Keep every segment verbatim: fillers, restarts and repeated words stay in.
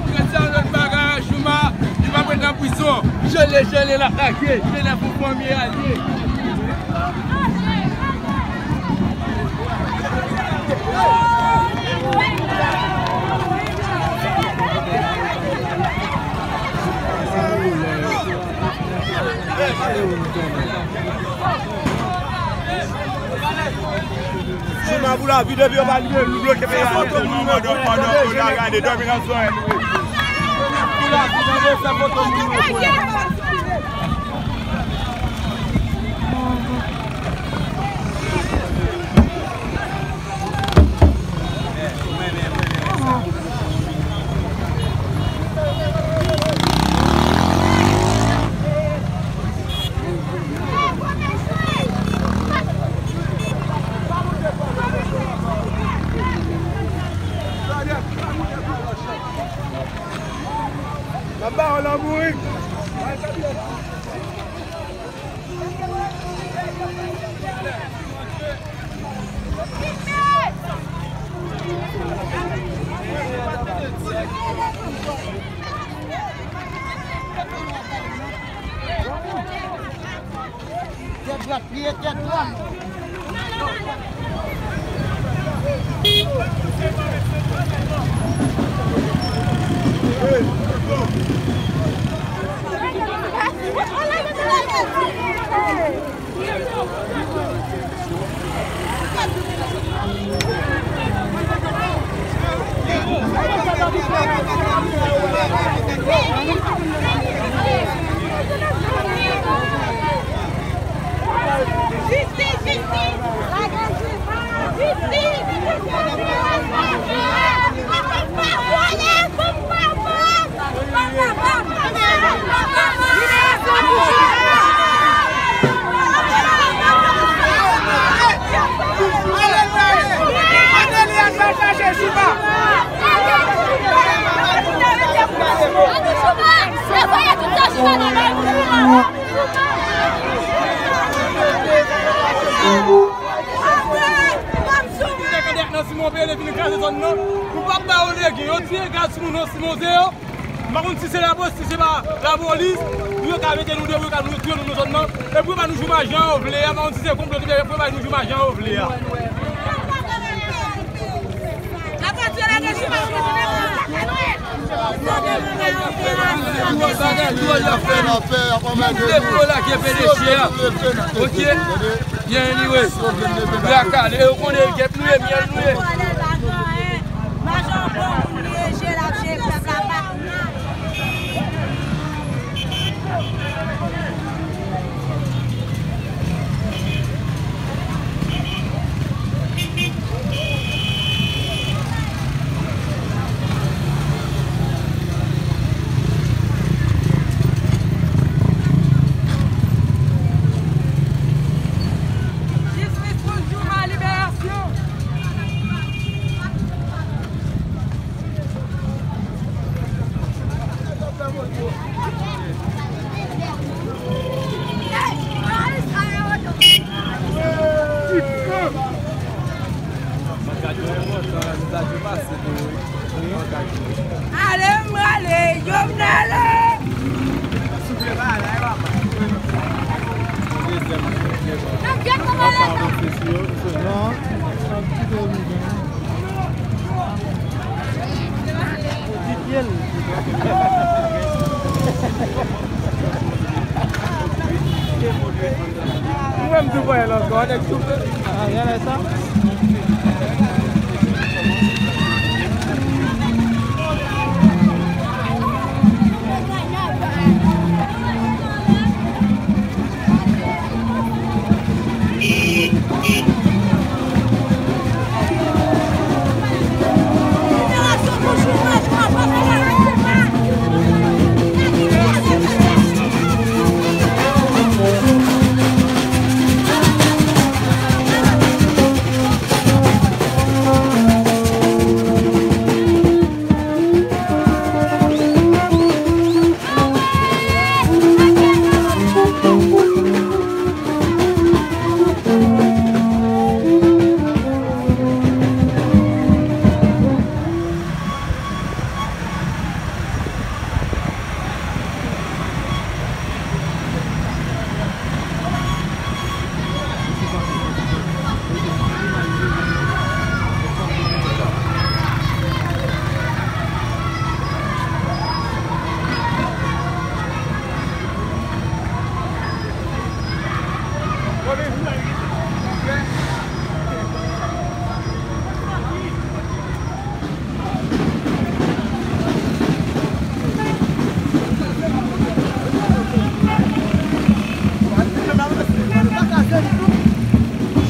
Kretyen an lòt bagay, Jouma, li p ap ret nan prizon. Jele, jele, l ap lage. Jele pou fanmi a ye. Jouma pou lavi, depi yo pa libere, nou bloke peyi a nèt. Manman, manman, manman, gade, dòmi nan zòn. Pou lavi, tande, fè foto moun yo. Tèt dwat, pliye tèt dwat. Jistis, jistis! Jistis! Nan Simon Pele vin kraze zòn nan. Nou p ap ba yo legi. Yo tiye gaz sou nou nan Simon Zeyo. M pa konn si se lapolis, si se pa lapolis, pou yo ka mete nou deyò, pou yo ka nou retire nou nan zòn nan. E pou yo ba nou Jouma jan yo vle a, m pa konn si se konplo, pou yo ba nou Jouma jan yo vle a. Pou yo lage P D G a. Ok? Byen, anyway. Pou yo kale, yo konnen gèp nou ye, myèl nou ye. Majò bon moun li ye, je l ap je pèp la pa. Jistis pou Jouma, liberasyon! Ale, m ale, Jovenel! Non. Gade sa.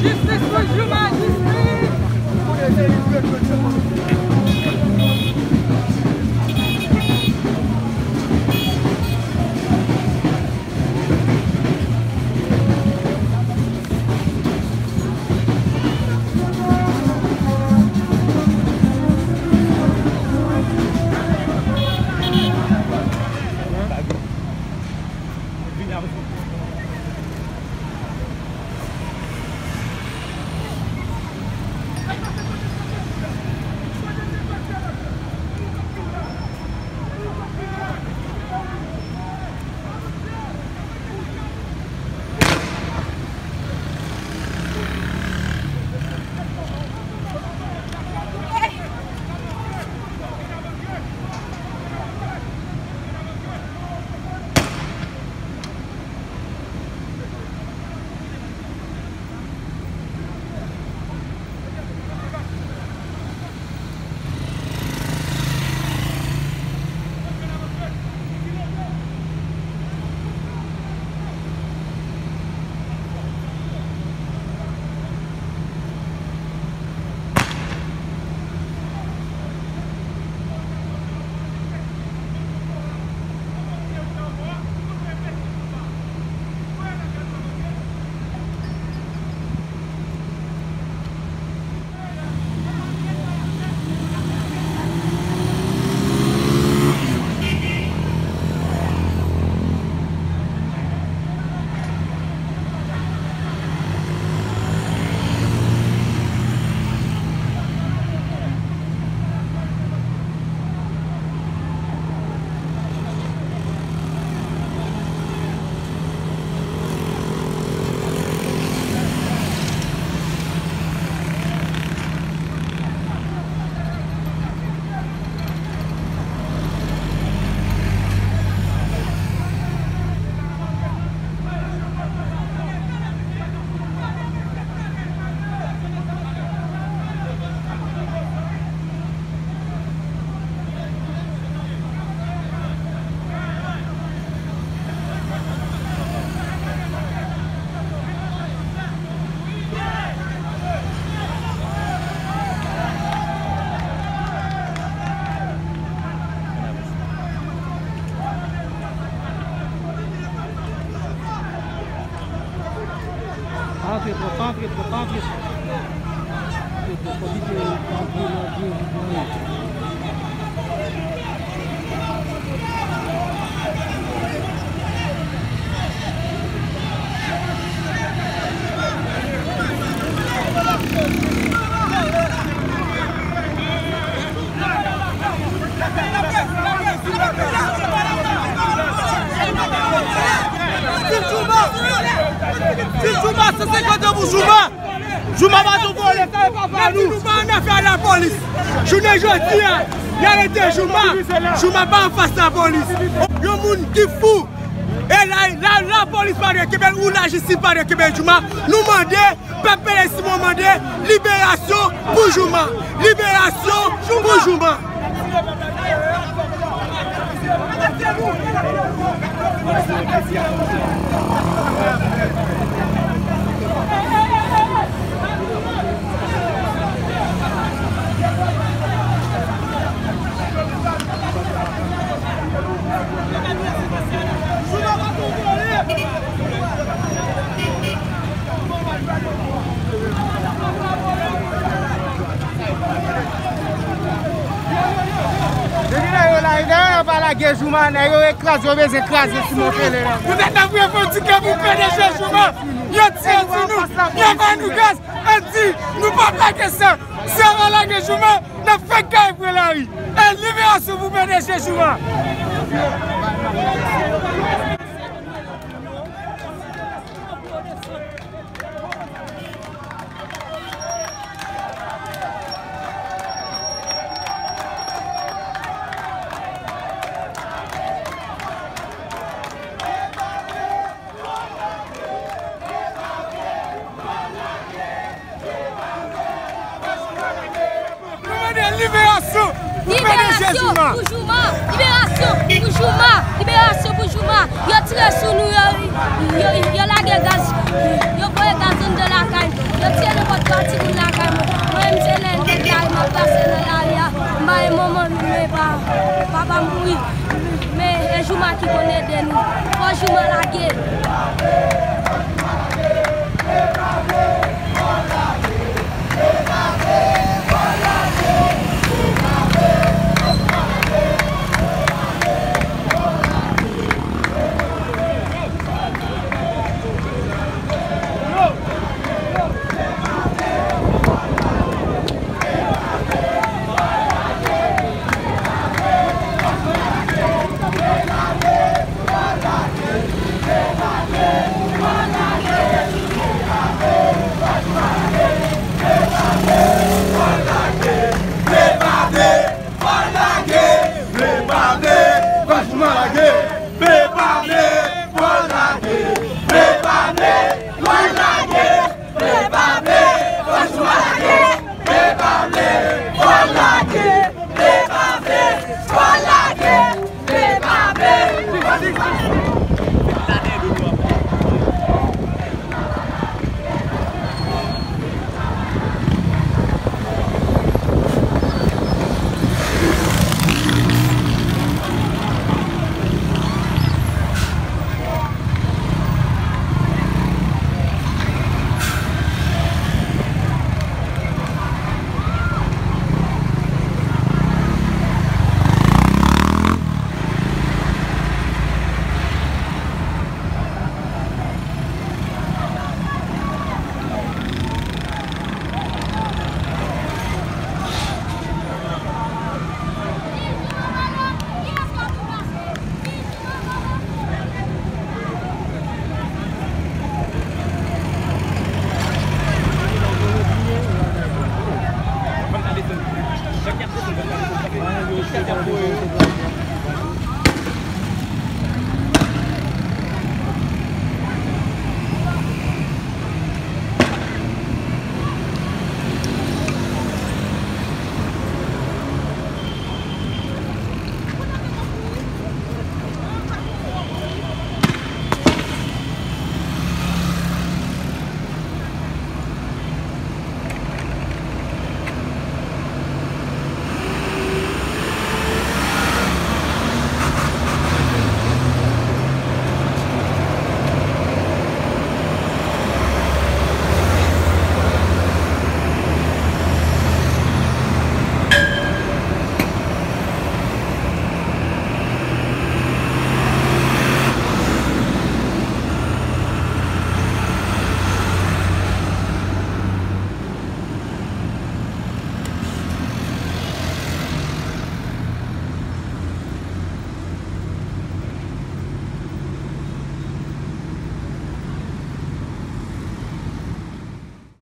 Jistis pou Jouma, jistis! Antre twòp, antre twòp, antre twòp. Antre twòp, fò kite antre nan diri. Jouma, san senkant an pou Jouma. Jouma pa tou vòlè, sa e pa pa nou. Nou pa an afè a lapolis. Jounen jodi a, y arete Jouma. Jouma pa anfas lapolis. Yon moun ki fou, E la, la, lapolis pa dwe kenbe l, ou lajistis pa dwe kenbe Jouma. Nou mande, pèp Pele Simon mande, liberasyon pou Jouma. Liberasyon pou Jouma. Depi lè yo la, dayè yo pa lage Jouma, nèg yo kraze, yo bezwen kraze Simon Pele la. Nou te ta priye fò di ke pou P D G Jouma, yo tire sou nou, yo ba nou gaz, e di, nou p ap lage sa. Si yo pa lage Jouma, n ap fèk kay pran lari. E liberasyon pou P D G Jouma. Nou mande liberasyon pou P D G Jouma. Liberasyon pou Jouma. Liberasyon pou Jouma. Liberasyon pou Jouma. Yo tire sou nou, yo, yo, yo lage gaz. Yo voye gaz anndan lakay. Yo tiye nenpòt twa timoun lakay mwen. Mwen menm se lè m te lakay, m ap pase nan lari a. M bay manman m, men pa, papa m mouri. Men e Jouma ki konn ede nou. Fò Jouma lage. Fò l lage! Fò l lage! Fò l lage! Fò Jouma lage! Fò l lage! Fò l lage! Fò Jouma lage! Fò l lage! Fò l lage! Fò l lage!